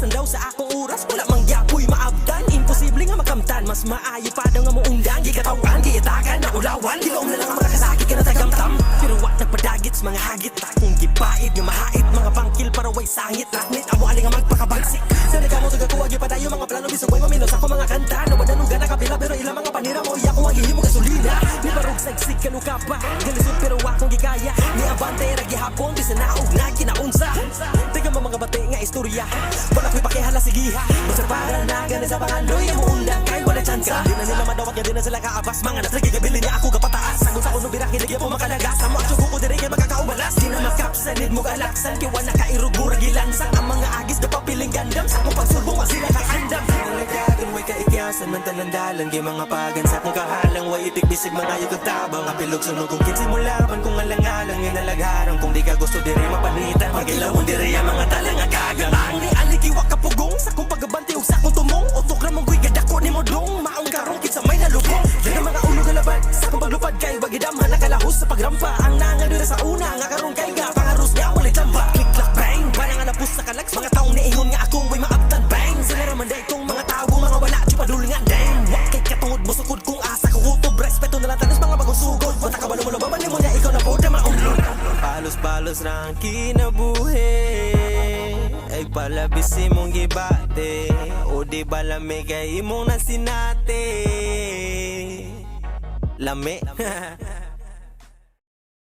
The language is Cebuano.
Aron daw sa akong oras, wala mang gyapoy maabdan. Imposible nga makamtan, mas maayo pa daw nga muundang. Gikatawan, giyatakan, naulawan. Giloom na lang ang mga kasakit ka na tagamtam. Pero wa nagpadagit sa mga hagit. Akong gipait nga mahait, mga bangkil para way sangit. Laknit, amo ali nga magpakabagsik. Sa nagamo taga kuha, gipadayo mga plano. Bisag way mamino sa ako mga kanta. Nawadanuga nakapila pero ilang mga panira mo. Iya ko ang gihimo gasolina. Ni barog sagsig kanuka pa. Galisod pero akong gikaya. Ni abante ra gihapon, bisan naog na kinaunsa. Teka mo mga bate nga istorya. Wala ko'y pakihala sigiha. Basta para na gani sa pangandoy. Ang muundang kay wala tsansa. Di na nila madawat nga di na sila kaabas. Mga natrigi gabili niya ako gapataas. Sangon sa kuno bira kilig po makalagas. Amo at ko diri kay makakaubalas. Di na makapsanid mo galaksan. Kay wala ka irugura gilansang. Ang mga agis gapapiling gandam. Sa akong pagsulbong wa sila kaandam. Nalagagan way kaikyasan man talandalan kay mga pagan sa akong kahalang way itik bisig mga yugag tabang apilog sunog kung kinsi mo laban kung alang-alang inalagharan kung di ka gusto diri mapanitan magilawon diri ang mga talang akagang Ang ni aliki wa kapugong sa akong pagabante ug sa akong tumong. Utok ra mong guy gadako ni mo dong. Maong karong kinsa may nalubong. Daghang mga ulo galabad sa akong paglupad kay wag gidamhan nakalahos sa pagrampa. Ang nanga dira sa una nga karon kay ga pangaros nga walay tamba. Click clack bang wala nga napus sa kalags mga taong niingon nga ako way maabtan bang. Sila ra man day tong mga tawo mga wala di padulngan damn. Wa kay katungod mo sukod kung asa ko kutob respeto na lang tanos mga bagong sugod. Wala ka balo mo lababan nimo nya ikaw na po na maunlod. Palos-palos ra ang kinabuhi. Ay palabis imong gibate. O di ba lami kay imong nasinati? Lami.